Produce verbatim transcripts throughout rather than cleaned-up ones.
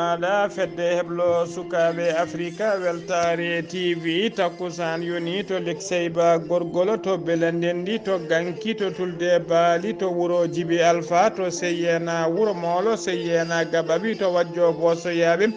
Ala fedde heblo sukaaɓe Afrika, Weltaare T V, takkusaan yoni to Lekseyba Gorgolo, to Belendendi, to Ganki, to Tulde Baali, to wuro Jibi Alfa, to Seyena Wuro Moolo, Seyena Gababi, to Wajjo Bosoyaaɓe,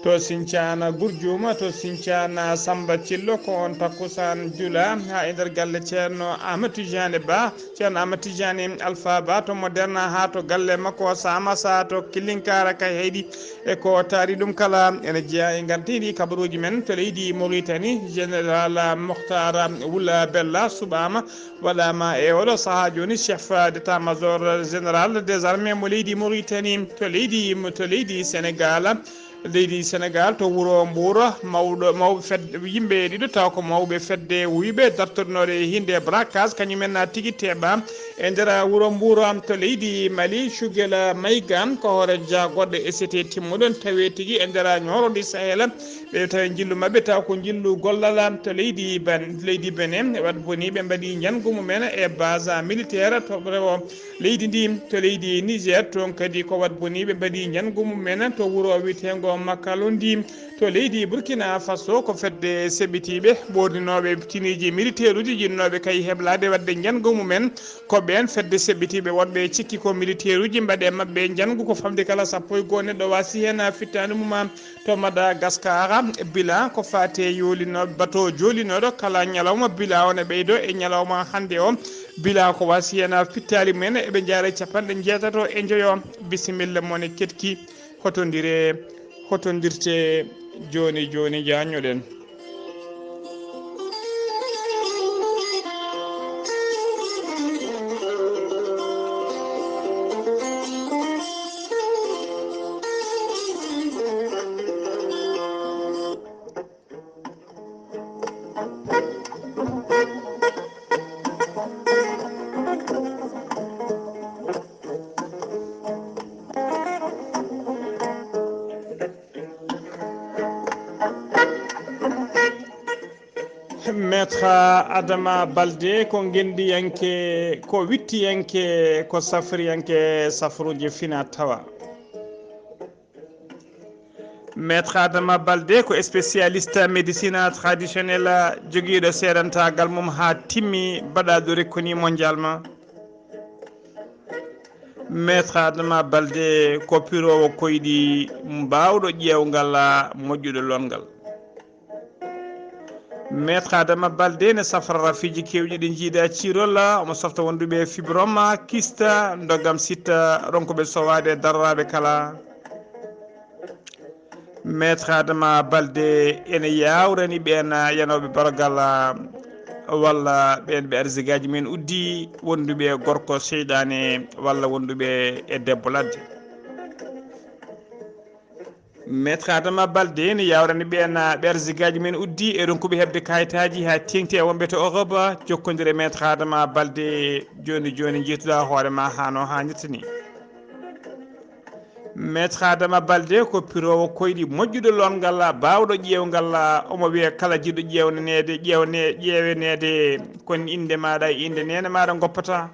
to Sincana Gurjuma, to Sincana Samba Cillo, ko on takkusaan jula haa e nder galle Ceerno Ahmad Tijani Ba, Ceerno Ahmad Tijani Alfa Ba, to Moderna haa to galle makko Samasa to Kilinkara kay heydi. E ko taari ɗum kala ene jeyaa e ngardiiɗi kabaruuji men to leydi Mauritanie. Général Mokhtar Wula Bella suɓaama, waɗaama e oɗo sahaa jooni chef d'état-major général des armées mo leydi Mauritanie to leydi, to leydi Sénégal. Leydi Sénégal to wuro Mbuur, mawɗo, mawɓe fed-, yimɓe ɗiɗo taw ko mawɓe fedde wuyɓe dartorinooɗe e hinde braquage, kañumen na tigi teeɓa e nder wuro Mbuur to leydi Mali. Cugel Mayga ko hoore jagorɗe S T timmuɗon tawi tigi e nder ñoorondi Sahel. Ɓe tawi njillu maɓɓe taw ko njillu gollal to leydi Ben-, leydi Benin. Waɗ boni ɓe mbaɗi njangu mumen e base militaire to rewo leydi ndi to leydi Niger. Toon kadi ko waɗ boni ɓe mbaɗi njangu mumen to wuro wiyeteengo Makalondi to leydi Burkina Faso. Ko fedde seɓɓitiiɓe ɓoorninooɓe tiniiji militeeruuji jinnooɓe kay heblaade waɗde njangu mumen. Ko ɓeen fedde seɓɓitiiɓe wonɓe cikki ko militeeruuji mbaɗe maɓɓe njangu ko famde kala sappo e goo neɗɗo wasi heen fittaandu mum. To Madagascar, bila ko faati e yoolinooɓe bato joolinooɗo kala ñalawma, bila o ne ɓeydo e ñalawma hannde o. Bila ko wasi heen fittaali mumen eɓe njaara e capanɗe njeetato e njoyo. Bisimilla mon e ketki, hotondire, hotondirte jooni jooni, njaññoɗen. Maître Adama Balde ko ngenndiyanke, ko wittiyanke, ko safriyanke safruuji fina tawa. Maître Adama Balde ko spécialiste médecine traditionnelle, jogiiɗo seedantaagal mum haa timmi, baɗaado reconnu mondialement. Maître Adama Balde ko piroowo koyɗi, baawɗo ƴeewngal, moƴƴuɗo loongal. Maître Adama Balde ne safra rafiiji keewɗi ɗi njiida ciirol, omo softa wonduɓe fibrome, kyste, ndogam sitta, ronkuɓe sowaade, daroraaɓe kala. Maître Adama Balde ene yaawrani ɓeen yanooɓe bargal, walla ɓeen ɓe arzigaaji men uddi, wonduɓe gorko seyɗaane, walla wonduɓe e debbo ladde. Maître Adama Balde ne yaawrani ɓeen ɓe arzigaaji men uddi e ronkuɓe heɓde kayitaaji haa teeŋti e wonɓe to Europe. Jokkondire Maître Adama Balde jooni jooni, njeeytuɗaa hoore ma haa no haanirta ni. Maître Adama Balde ko piroowo koyɗi, moƴƴuɗo loongal, baawɗo ƴeewngal. Omo wiya kala jiɗɗo ƴeewnaneede, ƴeewne-, ƴeeweneede, ko innde maaɗa e innde neene maaɗa ngoppata.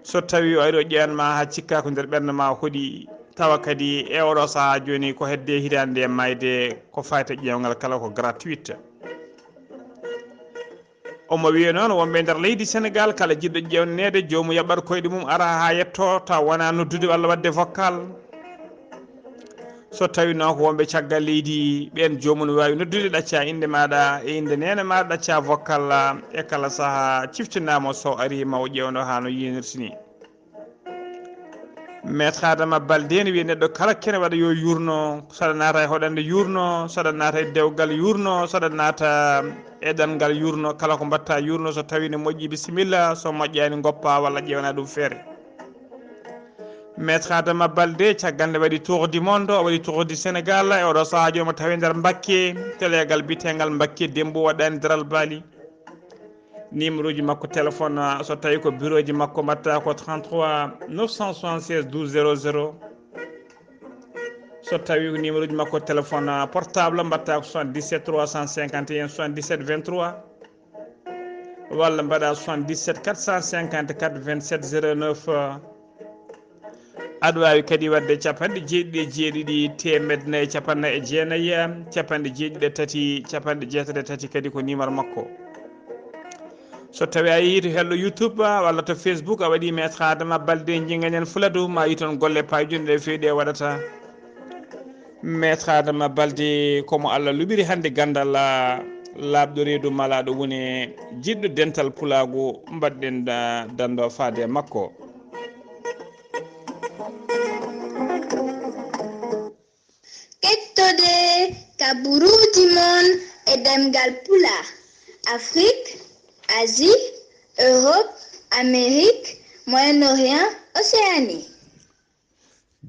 So tawii o ari o ƴeewan ma haa cikka ko nder ɓernde ma hoɗi, tawa kadi e oɗo sahaa jooni ko hedde hitaande nde maayde, ko faayta ƴeewngal kala ko gratuit. Omo wiya noon wonɓe e nder leydi Senegaal, kala jiɗɗo ƴeewneede, joomum yaɓɓat koyɗe mum, ara haa yetto, taw wonaa noddude walla waɗde vocal. So tawii noon ko wonɓe caggal leydi, ɓeen joomum waawi noddude, ɗacca innde maaɗa e innde neene maaɗa, ɗacca vocal e kala sahaa, ciftinaa mo, so arii ma o ƴeewndo haa no yiinirta ni. Maître Adama Balde ne wiya neɗɗo kala kene waɗa yo yuurno, saɗa naata e hoɗande yuurno, saɗa naata e dewgal yuurno, saɗa naata e ɗanngal yuurno, kala ko mbaɗta yuurno, so tawii ne moƴƴi bisimilla, so moƴƴaani ngoppa walla ƴeewna ɗum feere. Maître Adama Balde caggal nde waɗi tour du monde, o waɗi tour du Sénégal, e oɗo sahaa jooni omo tawi nder Mbakke, teleegal biyeteengal Mbakke Dembo waɗɗaani daral baali. Numéro ji makko téléphone, ah, so tawi ko bureau ji makko mbatta ko trente-trois neuf cent soixante-seize douze zéro zéro. So tawi ko numéro ji makko téléphone, ah, portable mbatta ko soixante-dix-sept trois cent cinquante et un soixante-dix-sept vingt-trois. Walla mbaɗa soixante-dix-sept quatre cent cinquante-quatre vingt-sept zéro neuf, ah, Aɗa waawi kadi waɗde capanɗe jeeɗiɗi e jeeɗiɗi, teemedde nayi e capanɗe nayi e jeenayi, capanɗe jeeɗiɗi e tati, capanɗe jeetati e tati, kadi ko numéro makko. So tawii a yehii to hello YouTube walla to Facebook, a waɗii Maître Adama Baldé, njinnganen Fuladu, ma yi toon golle paayɗe ɗe feewde waɗata. Maître Adama Baldé, ko mo Allah luɓiri hannde ganndal, ah, laaɓɗo reedu malaaɗo woni jiɗɗo dental pulaagu, mbaɗɗen da-, danndo faade e makko. Kettode kaburuuji mon e ɗemngal Pulaar, Afrik, Asie, Europe, Amérique, Moyen-Orient, Océanie.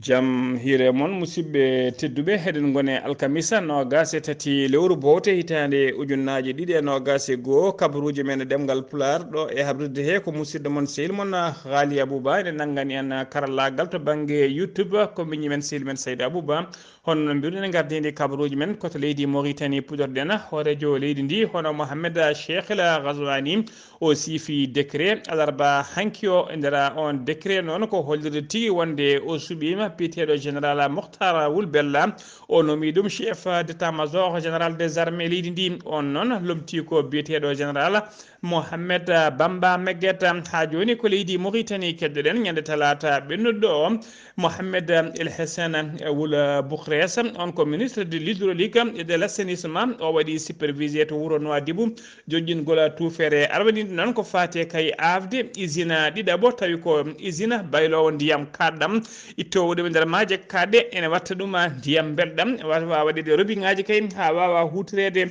Jam hiire mon, musidɓe tedduɓe, heɗen ngone alkamisa noogaas e tati lewru bowte hitaande ujunnaji ɗiɗi e noogaas e goo. Kabaruuji men e ɗemngal Pulaar ɗo e habrirde he ko musidɗo mon, sehil mon, Haali Abuba, ene nanngani en karallaagal to bannge YouTube, ko miñi men, sehil men Saydu Abuba. Hono no mbiruɗen, gardini kabaruuji men ko to leydi Mauritanie puɗorɗen. Hooreejo leydi ndi, hono Mohamed Cheikh El Ghazouani, o siifi décret alarba hanki o. E nder on décret noon, ko hollirde tigi wonde o suɓiima biyeteeɗo général Mokhtar Wul Bella, o nomi ɗum chef d'état-major général des armées leydi ndi. On noon lomti ko biyeteeɗo général Mohamed Bamba Meguet. Haa jooni ko leydi Mauritanie keddoɗen. Ñande talaata ɓennuɗo o, Mohamed El Hesen Wul Bukhres, on ko ministre de l'hydraulique et de l'assainissement, o waɗi supervisé to wuro Nouadhibou, joƴƴingol tuufeere arwaniinde noon ko faati kay aafde usine ɗiɗaɓo, tawi ko usine bayloowo ndiyam kaaɗɗam, ittoowo ɗum e nder maaje kaaɗɗe, ene watta ɗum ndiyam mbelɗam, wa-, waawa waɗeede robiŋaaji kay, haa waawa huutoreede.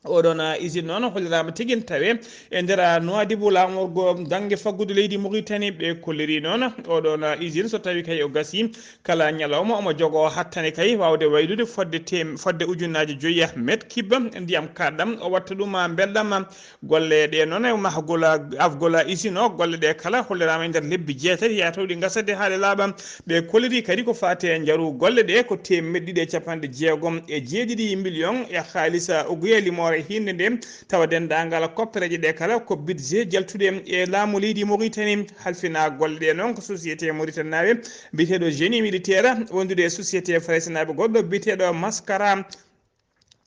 Oɗon usine noon holliraama tigi ene tawee e nder Nouadhibou, laamorgo daŋnge faggudu leydi Mauritanie. Ɓe kolliri noon oɗon usine, so tawii kay o gasii, kala ñalawma omo jogoo hattane kay waawde waylude fodde tem-, fodde ujunnaaji joyi mètre cube ndiyam kaaɗɗam, o watta ɗum mbelɗam. Golle ɗe noon e mahgol, afgol usine o, golle ɗe kala holliraama e nder lebbi jeetati yahatoo ɗi gasa de haa ɗe laaɓa. Ɓe kolliri kadi ko faati e njaru golle ɗe ko teemeɗɗe ɗiɗi e capanɗe jeegom e jeeɗiɗi million e haalisa uguye limoore hiinde nde, tawa denndaangal koppereeje ɗe kala ko budget jaltuɗe e laamu leydi Mauritanie. Halfinaa golle ɗe noon ko société mauritaniyanaaɓe biyeteeɗo Génie Militaire wondude e société faransinaaɓe goɗɗo biyeteeɗo Mascara.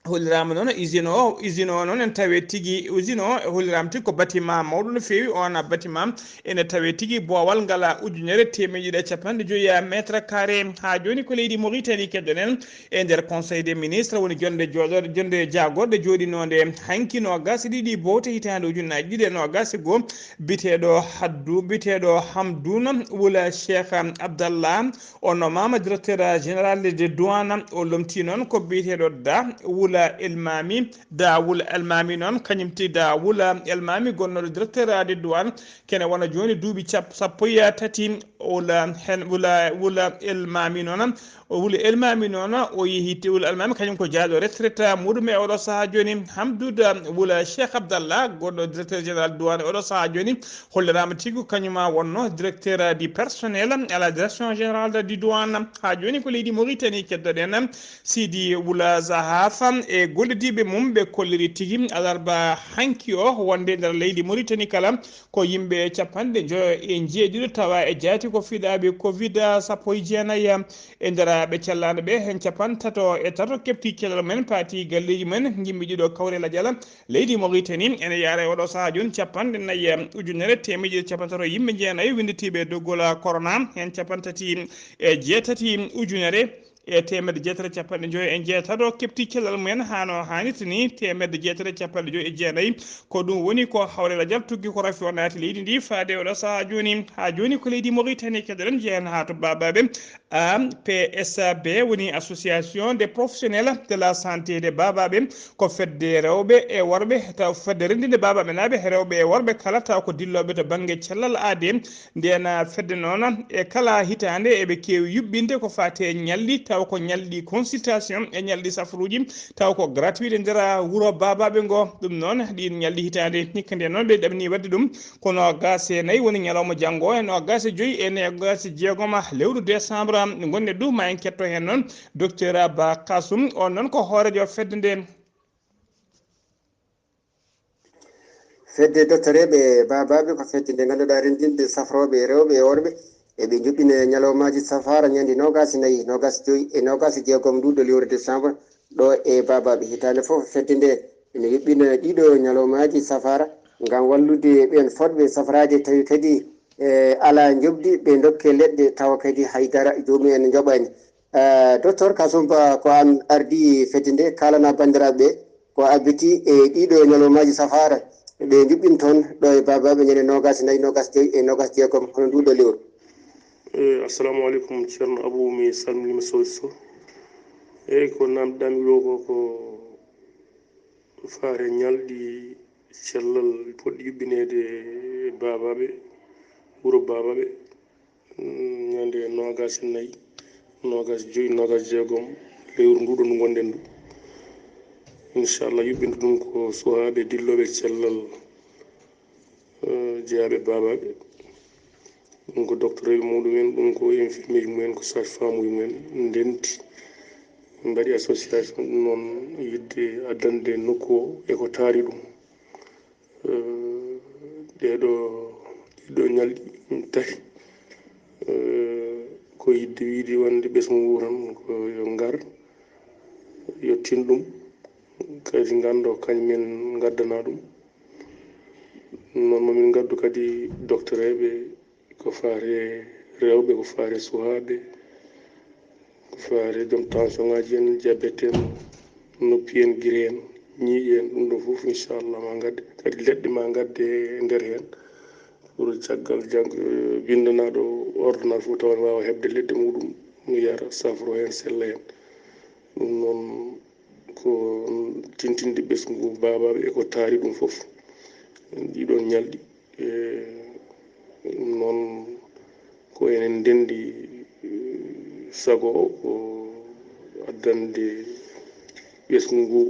Holliraama noon usine o, usine o noon ene tawee tigi, usine o holliraama tigi ko bâtiment mawɗo no feewi. Oon bâtiment ene tawee tigi boowal ngal ujunere teemeɗɗe ɗiɗi e capanɗe joyi mètre carré. Haa jooni ko leydi Mauritanie keddoɗen. E nder Conseil des ministres woni jonnde jooɗorde, jonnde jaagorɗe jooɗinoonde hanki noogaas e ɗiɗi bowte hitaande ujunnaaji ɗiɗi e noogaas e goo, biyeteeɗo Haddu, biyeteeɗo Hamdouna Wula Cheikh Abdallah, o nomaama directeur général de douane. O lomtii noon ko biyeteeɗo Da Wula Elmami. Da Wula Elmami noon, kañum tigi Da Wula Elmami gonnooɗo directeur de douane, kene wona jooni duuɓi cap-, sappo e tati. Wula hen, Wula, Wula Elmami noon, o Wula Elmami noon, o yehi te-, Wula Elmami kañum ko jaaɗo retraite muɗum e oɗo sahaa jooni. Hamdouda Wula Cheikh Abdallah, goɗɗo directeur général douane e oɗo sahaa jooni, holliraama tigi ko kañum wonno directeur du personnel à la direction générale du douane. Haa jooni ko leydi Mauritanie keddoɗen. Sidi Wula Zahaf e gollidiiɓe mum ɓe kolliri tigi alarba hanki o wonde nder leydi Mauritanie kala ko yimɓe capanɗe njoyo e jeeɗiɗo tawa e jaati ko fiɗaaɓe covid sappo e jeenayi. E nder ɓe cellaano ɓe, heen capanɗe tato e tato keɓti cellal mumen, paati galleeji mumen, yimɓe ɗiɗo kawri lajal. Leydi Mauritanie ene yaara e oɗo sahaa jooni capanɗe nayi ujunere teemeɗɗe ɗiɗi capanɗe tato yimɓe jeenayi winnditiiɓe e doggol corona, heen capanɗe tati e jeetati ujunere e teemedde jeetati e capanɗe joyi e jeetato keɓti cellal mumen haa no haanirta ni, teemedde jeetati e capanɗe joyi e jeenayi. Ko ɗum woni ko hawre lajal tuggi ko rafi o naati leydi ndi faade oɗo sahaa jooni. Haa jooni ko leydi Mauritanie keddoɗen, jehen haa to baabaaɓe A P S A B, woni Association des Professionnels de la Santé de baabaaɓe, ko fedde rewɓe e worɓe, taw fedde renndinde baabaaɓe naaɓe rewɓe e worɓe kala, taw ko dillooɓe to bannge cellal aadee. Ndeen fedde noon e kala hitaande eɓe keewi yuɓɓinde ko faati e ñalɗi, taw ko ñalɗi consultation e ñalɗi safaruuji, taw ko gratuit e nder wuro baabaaɓe ngo. Ɗum noon, ɗiin ñalɗi hitaande hikka nde noon ɓe ɗaɓnii waɗde ɗum ko noogaas e nayi woni ñalawma janngo e noogaas e joyi e noogaas e jeegom lewru décembre. Ngonne ɗum ma en ketto heen noon docteur Ba Kasum, on noon ko hooreejo fedde nde. Fedde dottoreeɓe e baabaaɓe ko fedde nde ngannduɗaa renndinde safrooɓe e rewɓe e worɓe Eɓe njuɓɓina ñalawmaaji safaara ñande noogaas e nayi, noogaas e joy e noogaas e jeegom nduuɗo lewru décembre ɗo e Babaɓe. Hitaande fof fedde nde ene yuɓɓina ɗiɗo ñalawmaaji safaara ngam wallude ɓeen fotɓe safaraade, tawi kadi e alaa njoɓdi, ɓe ndokke leɗɗe tawa kadi hay dara joomum en njoɓaani. Eh, Docteur Kassoum Ba, ko aan ardii fedde nde, kaalana banndiraaɓe ɓe ko abbiti e ɗiɗo ñalawmaaji safaara ɓe njuɓɓin toon ɗo e Babaɓe ñande noogaas e nayi, noogaas e joy e noogaas e jeegom hono nduuɗo lewru. Eh, assalamu aleykum, Ceerno Abou, mi salminiima sowdi so. Eeyi, ko namdami ɗo ko, ko faare ñalɗi cellal poɗɗi yuɓɓineede e Babaɓe, wuro Babaɓe, mm, ñande noogaas e nayi, noogaas e joy, noogaas e jeegom lewru nduɗo ndu ngonɗen ndu. Inchallah, yuɓɓinta ɗum ko suhaaɓe dillooɓe cellal, eh, jeyaaɓe Babaɓe. Ɗum ko doctoreeɓe muɗumen, ɗum ko infirmieeji mumen, ko sage-femme uji mumen ndenti, mbaɗi association ɗum noon, yiɗde addande nokku o e ko taari ɗum. Eh, ɗeeɗo, ɗiɗo ñalɗi tati, eh, ko yiɗde wiide wonde ɓesngu ngu tan ko yo ngar, yo tin ɗum, kadi nganndo kañ min ngaddana ɗum. Noon momin ngaddu kadi doctoreeɓe ko faare rewɓe, ko faare suhaaɓe, ko faare joom tension ngaji en, diabète en, noppi en, giri en, ñiiƴe en, ɗum ɗo fof inchallah ma ngadde. Kadi leɗɗe ma ngadde e nder heen pour caggal jang-, eh, binndanaɗo ordonnance fof tawa ne waawa heɓde leɗɗe muɗum, yara safro heen, sella heen. Ɗum noon ko tintinde ɓesngu Babaɓe e ko taari ɗum fof. Ɗiɗon ñalɗi, e, ɗum noon ko enen ndenndi, eh, sago o ko addande ɓesngu ngu,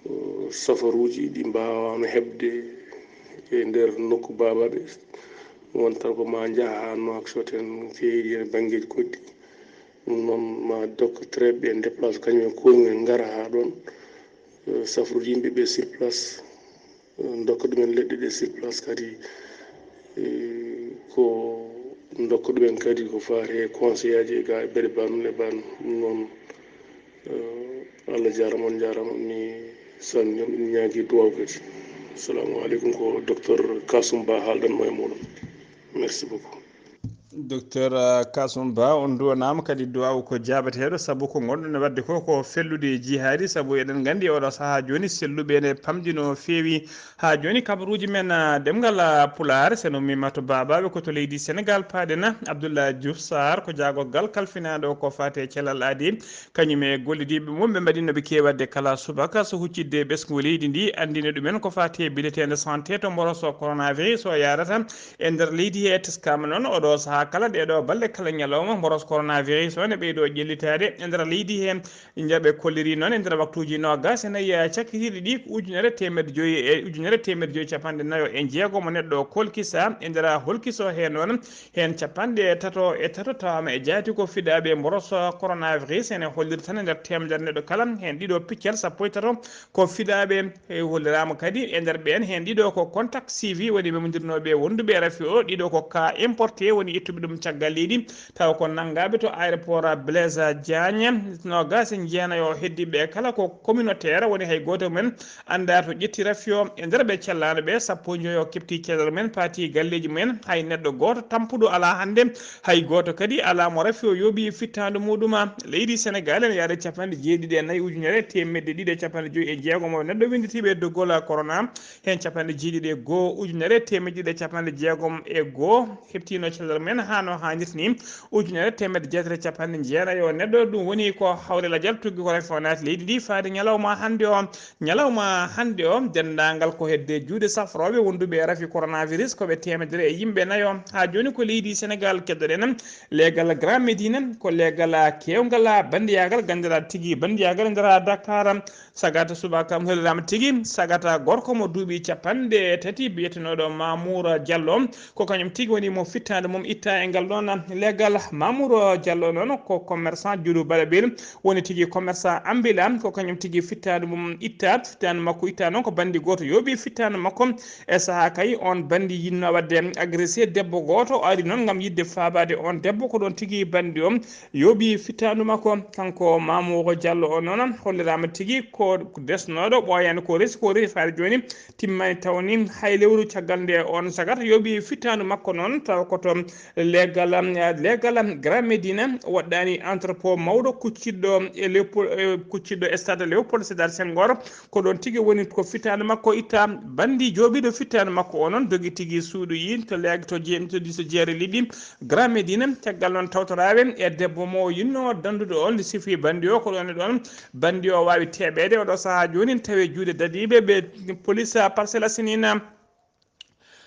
eh, safaruuji ɗi mbaawaano heɓde e nder nokku Babaɓe. Wonta ko ma njaha haa Nouakchott en, keeri e banngeeji goɗɗi. Ɗum noon ma doctoreeɓe ɓe déplace kañum en koye mumen ngara haa ɗoon, eh, safrude yimɓe ɓe sur place, eh, ndokka ɗumen leɗɗe ɗe sur place kadi, eh, ko ndokka ɗumen kadi ko faati e conseil aji e ga e beɗe banun e banun. Ɗum noon, eh, Allah jaarama, on jaarama, mi salmini on, mi ñaagi duwaw kadi. Assalamu aleykum, ko docteur Kassoum Ba haaldanno e muɗum. Merci beaucoup. Docteur, eh, Kassoum Ba, on duwanaama kadi duwaaw ko jaabateeɗo, sabu ko ngonɗon e waɗde ko, ko fellude jihaadi, sabu eɗen nganndi oɗo sahaa jooni selluɓe ene pamɗi no feewi. Haa jooni kabaruuji men, eh, ɗemngal, eh, Pulaar, so en ummii to Babaɓe ko to leydi Senegaal paaɗen. Abdoulaye Diouf Sarr ko jaagorgal kalfinaaɗo ko faati e cellal aadi, kañum e gollidiiɓe mum ɓe mbaɗi no ɓe keewi waɗde kala subaka so huccidde e ɓesngu leydi ndi, anndina ɗumen ko faati e bileteende santé to mboroso coronavirus o yaarata e nder leydi he. Teskaama noon oɗo sahaa kala ɗeɗo balɗe kala ñalawma mboros coronavirus o ne ɓeydo ƴellitaade e nder leydi he. Njaɓe kolliri noon e nder waktuuji noogaas e nayi cakkitiiɗi ɗi ko ujunere teemedde joyi e ujunere teemedde joyi capanɗe nayo e jeegom mo neɗɗo kolkisa e nder holkiso he noon. Heen capanɗe tato e tato tawaama e jaati ko fiɗaaɓe mboros coronavirus, ene holliri tan e nder teemedere neɗɗo kala, heen ɗiɗo piccal sappo e tato ko fiɗaaɓe. E holliraama kadi e nder ɓeen, heen ɗiɗo ko contact suivi, woni memondirnooɓe wonduɓe e rafi o, ɗiɗo ko cas importé, woni ittuɓe ɗum caggal leydi, tawa ko nanngaaɓe to aéroport Blaise Diagne. Noogaas e jeenayo heddiiɓe kala ko communautaire, woni hay gooto men anndaa to ƴetti rafi o. E nder ɓe cellaaɗo ɓe, sappo e joyo kepti cellal men, paati galleeji mumen. Hay neɗɗo gooto tampuɗo alaa hannde, hay gooto kadi alaa mo rafi o yooɓi fittaandu muɗum. Leydi Senegaal ene yaada capanɗe jeeɗiɗi e nayi ujunere teemedde ɗiɗi e capanɗe joyi e jeegom o neɗɗo winnditiiɓe e doggol corona, heen capanɗe jeeɗiɗi e goo ujunere teemedde ɗiɗi e capanɗe jeegom e goo heɓtiino cellal men haa no haanirta ni, ujunere teemedde jeetati e capanɗe jeenayi o neɗɗo. Ɗum woni ko hawre lajal tuggi ko rafi o naati leydi ndi faade ñalawma hannde o. Ñalawma hannde o, denndaangal ko hedde juuɗe safrooɓe wonduɓe e rafi coronavirus ko ɓe teemedere e yimɓe nayo. Haa jooni ko leydi Senegaal keddoɗen. Leegal Grand Médine ko leegal keewngal bandiyaagal, ganndal tigi bandiyaagal e nder Dakar. Sagata subaka mo holliraama tigi, sagata gorko mo duuɓi capanɗe tati biyetenooɗo Mamour Diallo, ko kañum tigi woni mo fittaandu mum itta E ngal ɗon leggal, Mamour Diallo noon ko commerçant Diouloulou Balabel, woni tigi commerçant ambulant, ko kañum tigi fittaandu mum itta, fittaandu makko itta noon ko banndi gooto yooɓi fittaandu makko. E sahaa kay on banndi yinnoo waɗde agressé debbo gooto, o ari noon ngam yiɗde faabaade on debbo, ko ɗoon tigi banndi o yooɓi fittaandu makko. Kanko Mamour Diallo o noon holliraama tigi ko desnooɗo, ɓooyaani ko resi, ko resi faade jooni timmani taw ni hay lewru caggal nde on sagata yooɓi fittaandu makko noon, taw ko to legal, legal Grand Médine, waɗɗaani entrepôt mawɗo kucciɗɗo e Léopold, e kucciɗɗo stade Léopold Sédar Senghor. Ko ɗoon tigi woni ko fittaandu makko itta. Banndi jooɓiiɗo fittaandu makko o noon dogi tigi suuɗoyi to leeg-, to je-, to diso jeere liɗɗi Grand Médine. Caggal noon tawtoraaɓe e debbo mo yinnoo danndude on, nde sifi banndi o ko ɗoon e ɗoon banndi o waawi teɓeede. Oɗo sahaa jooni tawi juuɗe dadiiɓe ɓe police Parcelles Assainies.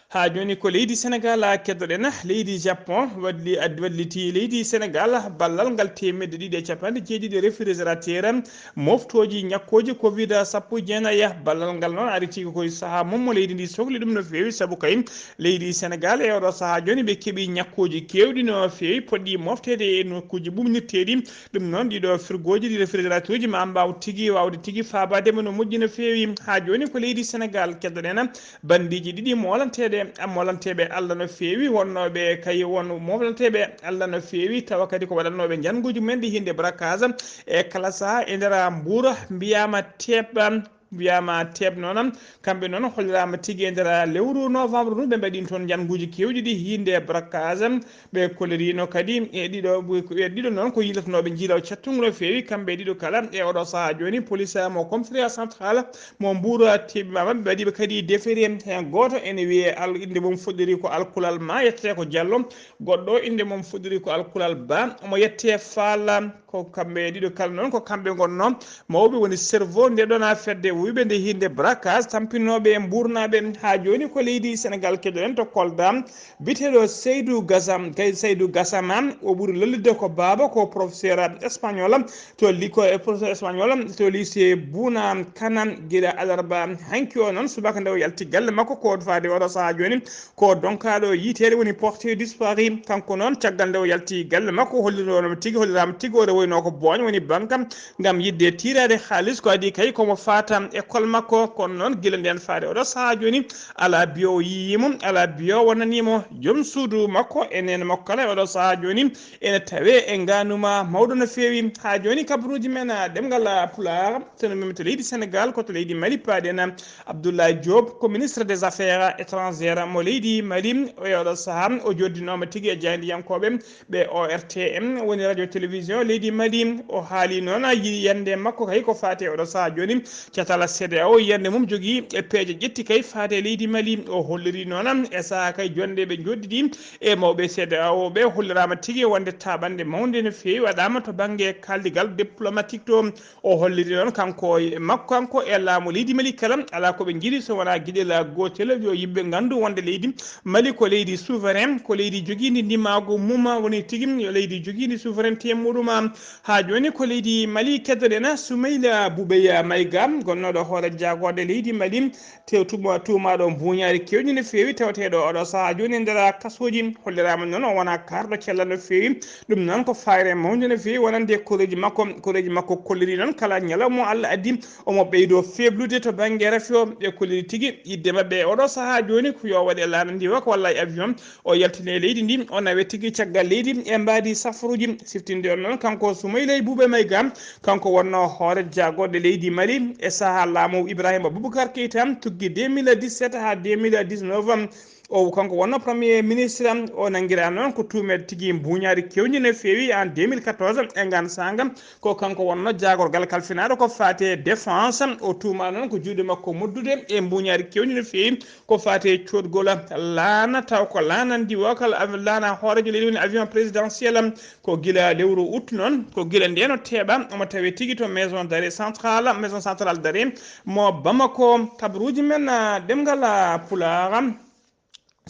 Haa jooni ko leydi Senegal keddoɗen. Leydi Japon wadli-, ad-, walliti leydi Senegal ballal ngal teemedde ɗiɗi e capanɗe jeeɗiɗi réfrigérateur moftooji ñakkooji covid sappo e jeenayi. Ballal ngal noon ari tigi koye sahaa mum mo leydi ndi sokli ɗum no feewi, sabu kay leydi Senegal e oɗo sahaa jooni ɓe keɓi ñakkooji keewɗi no feewi, poɗɗi mofteede e nokkuuji ɓuɓnirteeɗi. Ɗum noon ɗiɗo firgooji, ɗi réfrigérateur uji ma mbaaw tigi waawde tigi faabaade mo no moƴƴi no feewi. Haa jooni ko leydi Senegal keddoɗen. Banndiiji ɗiɗi moolanteeɗe, moolanteeɓe Allah no feewi, wonnooɓe kay won moolanteeɓe Allah no feewi, tawa kadi ko waɗannooɓe njannguuji mumen ɗi hinnde braquage e kala sahaa e nder mbuura, mbiyaama teeɓ, mbiyaama teeɓ noon. Kamɓe noon holliraama tigi e nder lewru novembre ndu, ɓe mbaɗi toon njannguuji keewɗi ɗi hinnde braquage. Ɓe kolliriino kadi e ɗiɗo, e ɗiɗo noon ko yiilotonooɓe njiilaw cattungu no feewi, kamɓe ɗiɗo kala. E oɗo sahaa jooni, police mo commissariat central mo Mbuur teeɓimaama, ɓe mbaɗiiɓe kadi defeere. Heen gooto ene wiyee al-, innde mum fuɗɗori ko Alkulal Ma, yettee ko Jallo. Goɗɗo innde mum fuɗɗori ko Alkulal Ba, omo yettee Faal. Ko kamɓe ɗiɗo kala noon, ko kamɓe ngonnoo mawɓe woni cerveau nde ɗon a fedde wuyɓe nde hinnde braquage tampinooɓe e mbuurnaaɓe. Haa jooni ko leydi Senegal keɗoɗen to Kolda. Biyeteeɗo Seydou Gassam, kay Seydou Gassama, o ɓuri lollidde ko baaba, ko professeur espagnol to lycée, professeur espagnol to lycée Bouna Kana. Gila alarba hanki o noon, subaka nde o yalti galle makko, ko faade oɗo sahaa jooni, ko donkaaɗo yiiteede woni porté disparu. Kanko noon, caggal nde o yalti galle makko, hollirnono tigi, holliraama tigi o rewoyno ko booñ woni banque ngam yiɗde tiiraade haalis, ko adii kay komo faata école makko. Kono noon, gila ndeen faade oɗo sahaa jooni, alaa biyo o yiyii mo, alaa biyo o nanii mo. Joom suudu makko e neene makko kala e oɗo sahaa jooni ene tawee e ngaanuma mawɗo no feewi. Haa jooni, kabaruuji men, a, ɗemngal, a, Pulaar, so no memi to leydi Senegal, ko to leydi Mali paaɗen. Abdoulaye Diop ko ministre des affaires étrangères mo leydi Mali. E oɗo sahaa, o joddinooma tigi e jaayndiyankooɓe ɓe O R T M, woni radio télévision leydi Mali. O haali noon, a, yi-, yiyannde makko kay ko faati e oɗo sahaa jooni. Catal CEDEAO, yiyannde mum jogii e peeje ƴetti kay faati e leydi Mali. O holliri noon e sahaa kay jonnde ɓe njoddidi e mawɓe CEDEAO ɓe, holliraama tigi wonde taaɓannde mawnde no feewi waɗaama to bannge kaaldigal diplomatique to. O holliri noon kanko e makko, kanko e laamu leydi Mali kala, alaa ko ɓe njiɗi so wonaa geɗel gootel, yo yimɓe nganndu wonde leydi Mali ko leydi souverain, ko leydi jogiindi ndimaagu mum, woni tigi yo leydi jogiindi souveraineté muɗum. Haa jooni ko leydi Mali keddoɗen. Soumaïla Boubèye Maïga, gonnooɗo hoore jaagoode leydi Mali, te tuma-, tuumaaɗo mbuuñaari keewɗi no feewi, taweteeɗo oɗo sahaa jooni e nder kasooji. Holliraama noon o wonaa kaarɗo cellal no feewi. Ɗum noon ko fayre mawnde no feewi wonande koreeji makko. Koreeji makko kolliri noon kala ñalawma mo Allah addi, omo ɓeydoo feeblude to bannge rafi o. Ɓe kolliri tigi yiɗde maɓɓe e oɗo sahaa jooni ko yo waɗe laana ndiwaka walla e avion, o yaltine e leydi ndi, o nawe tigi caggal leydi e mbaadi safaruuji. Siftinde on noon, kanko Soumaïla Boubèye Maïga, kanko wonnoo hoore jaagoɗe leydi Mali e sahaa laamu Ibrahima Boubacar Keita, tuggi deux mille dix-sept haa deux mille dix-neuf. O, kanko wonnoo premier ministre, o nanngiraa noon ko tuumeede tigi mbuuñaari keewndi no feewi en deux mille quatorze e ngaan saanga. Ko kanko wonnoo jaagorgal kalfinaaɗo ko faati e défense. O tuumaa noon ko juuɗe makko moddude e mbuuñaari keewndi no feewi ko faati e coodgol laana, taw ko laana ndiwakal, laana hooreejo leydi woni avion présidentiel. Ko gila lewru août noon, ko gila ndeen o teeɓa, omo tawee tigi to maison d'arrêt centrale, maison centrale d'arrêt mo Bamako. Kabaruuji men, ah, ɗemngal, ah, Pulaar.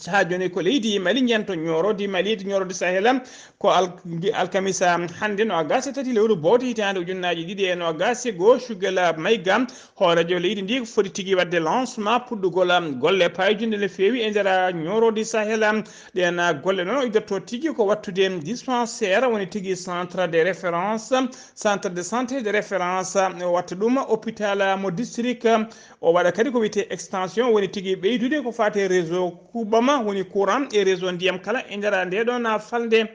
Haa jooni ko leydi Mali njenton ñooroodi Mali, ñooroodi Sahel, ko al-, alkamisa hannde, noogaas e tati lewru bowte hitaande ujunnaaji ɗiɗi e noogaas e goo, Shugela Maïga, hooreejo leydi ndi, ko foti tigi waɗde lancement puɗɗugol golle paayjunɗe no feewi e nder ñooroodi Sahel. Ɗeen golle noon o idortoo tigi ko waɗtude dispensaire, woni tigi centre de référence, centre de santé de référence, o waɗta ɗum hôpital mo district, o waɗa kadi ko wiyetee extension, woni tigi ɓeydude ko faati e réseau kuɓɓam, woni courant e réseau ndiyam kala e nder ndee ɗoon falnde.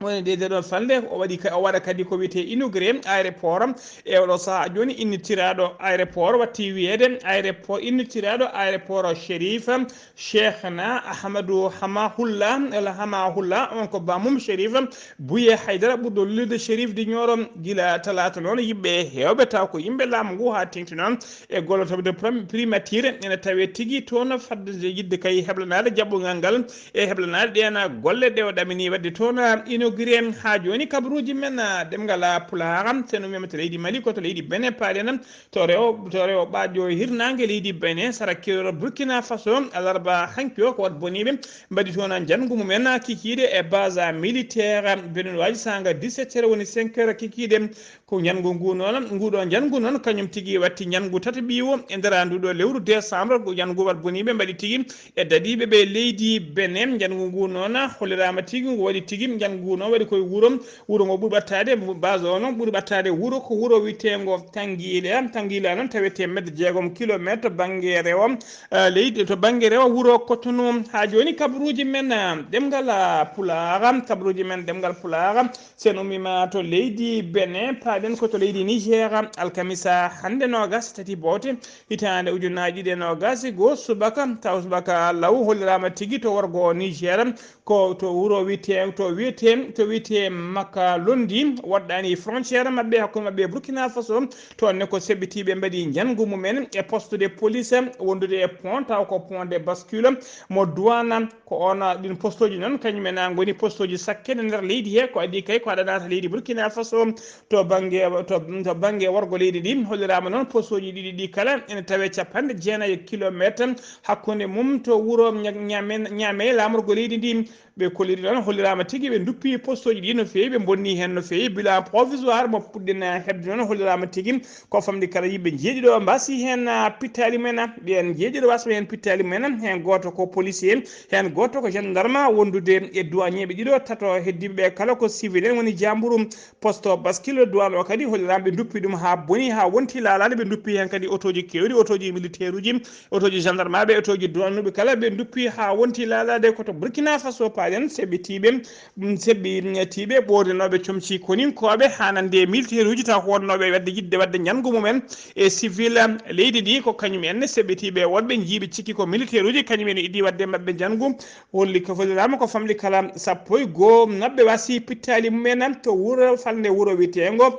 Woni nde, ndee ɗoon falnde, o waɗi ka-, o waɗa kadi ko wiyetee inauguré aéroport e oɗo sahaa jooni, innitiraaɗo aéroport, watti wiyeede aéroport, innitiraaɗo aéroport Chérif Cheikhna Ahmadou Hamahulla, el Hamahulla, on ko Bamum Chérif Bouye Haydara, ɓurɗo lolirde Chérif di Nioro. Gila talaata noon, yimɓe heewɓe, taw ko yimɓe laamu ngu haa teeŋti noon e gollotooɓe to prim-, primature, ene tawee tigi toon, fadde nde yiɗde kay heblanaade jaɓɓungal ngal e heblanaade ɗeen golle ɗe o ɗaminii waɗde toon inauguré. Haa jooni, kabaruuji men, ah, ɗemngal, ah, Pulaar, so en ummiima to leydi Mali, ko to leydi Benin paaɗen, to rewo, to rewo ɓaajo hirnaange leydi Benin, sara keerol Burkina Faso, alarba hanki o, ko waɗ boniiɓe mbaɗi toon njanngu mumen kikiiɗe e base militaire Benin waaji saanga dix-sept heures, woni cinq heures kikiiɗe. Ko njanngu ngu noon, nguɗo njanngu noon, kañum tigi watti njanngu tataɓiiwo e nder nduɗo lewru décembre. Ko njanngu waɗ boniiɓe mbaɗi tigi e daɗiiɓe ɓe leydi Benin. Njanngu ngu noon holliraama tigi, ngu waɗi tigi, njanngu ngu noon waɗi koye wuro, wuro ngo ɓuri ɓattaade, base o noon ɓuri ɓattaade wuro, ko wuro wiyeteengo Tangila. Tangila noon tawetee meetre jeegom kilomeetre to bannge rewo, eh, leydi, to bannge rewo wuro Cotonou. Haa jooni kabaruuji men, eh, ɗemngal, ah, Pulaar, kabaruuji men ɗemngal Pulaar, so en ummiima to leydi Benin, paaɗen ko to leydi Niger, alkamisa hannde noogaas e tati bowte, hitaande ujunnaaji ɗiɗi e noogaas e goo, subaka, taw subaka law holliraama tigi to worgo Niger, ko to wuro wiyetee, to wiyetee, to wiyetee Makalondi, woɗɗaani frontière maɓɓe, hakkunde maɓɓe e Burkina Faso. Toon ne ko seɓɓitiiɓe mbaɗi njanngu mumen e poste de police wondude e pont, taw ko pont de bascule mo douane. Ko oon, ah, ɗiin postooji noon, kañum en, ah, ngoni postooji sakkee e nder leydi he. Ko adii kay ko aɗa naata leydi Burkina Faso to bannge, to, to bannge worgo leydi ndi. Holliraama noon postooji ɗiɗi ɗi kala ene tawee capanɗe jeenayi kilomeetre hakkunde mum to wuro Ña-, Ñaame, Ñaame laamorgo leydi ndi. Ɓe kolliri noon, holliraama tigi ɓe nduppi postooji ɗi no feewi, ɓe mbonni heen no feewi. Bilan provisoire mo puɗɗen heɓde noon holliraama tigi ko famɗi kala yimɓe njeeɗiɗo mbaasi heen, ah, pittaali mumen, ah, ɓeen njeeɗiɗo wasɓe heen pittaali mumen, heen gooto ko policier, heen gooto ko gendarme, wondude e douanier ɓe ɗiɗo, tato heddiiɓe ɓe kala ko civil en, woni jamburu poste bascule douane o kadi holliraama ɓe nduppi ɗum haa boni, haa wonti laalaade. Ɓe nduppi heen kadi otooji keewɗi, otooji militaire uji, otooji gendarme ɓe, otooji douane ɓe kala ɓe nduppi haa wonti laalaade. Ko to Burkina Faso paaɗen, seɓɓitiiɓe, mm, seɓɓitiiɓe ɓoornanooɓe comci koninkooɓe haa nande e militaire uji, taw ko wonnooɓe waɗde yiɗde waɗde njanngu mumen e civil leydi ndi. Ko kañum en seɓɓitiiɓe wonɓe njiiɓe cikki ko militaire uji, kañum en idii waɗde maɓɓe njanngu. Holli ko holliraama ko famɗi kala sappo e goo maɓɓe wasi pittaali mumen to wuro falnde wuro wiyeteengo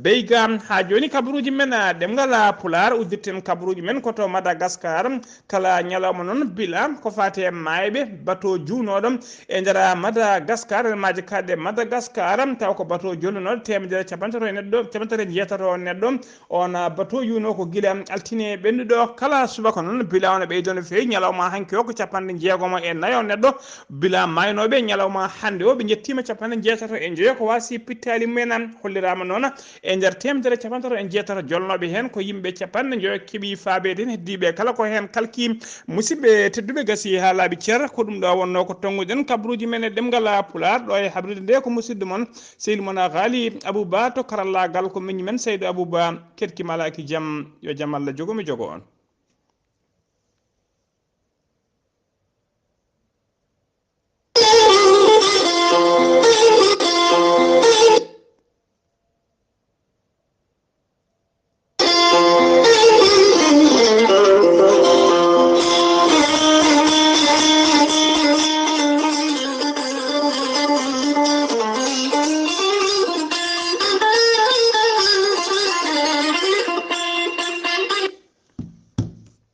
Beyga. Haa jooni kabaruuji men, ah, ɗemngal, ah, Pulaar, uddirten kabaruuji men ko to Madagascar. Kala ñalawma noon bila ko faati e maayɓe bato juunooɗo e nder Madagascar, e maaje kaaɗɗe Madagascar, taw ko bato jolnunooɗo teemedere capanɗe tato e neɗɗo, capanɗe tato e jeetato neɗɗo. Oon bato yuunoo ko gila altine ɓennuɗo. Kala subaka noon, bila o no ɓeydo no feewi. Ñalawma hanki o ko capanɗe jeegom e nayo neɗɗo bila maaynooɓe. Ñalawma hannde o, ɓe njettiima capanɗe jeetato e njoyo ko wasi pittaali mumen. Holliraama noon, e nder teemedere capanɗe tato e jeetato jolnooɓe heen, ko yimɓe capanɗe njoyo keɓi faabeede, heddiiɓe kala ko heen kalki. Musidɓe tedduɓe, gasi haa laaɓi cer. Ko ɗum ɗo wonnoo ko tonnguɗen kabaruuji men e ɗemngal Pulaar. Ɗo e habrude nde ko musidɗo mon, sehil mon Ghali Abouba, to karallaagal ko miñi men Seydou Abouba, keɗki malaaki jam, yo jam Allah jogo mi jogo on.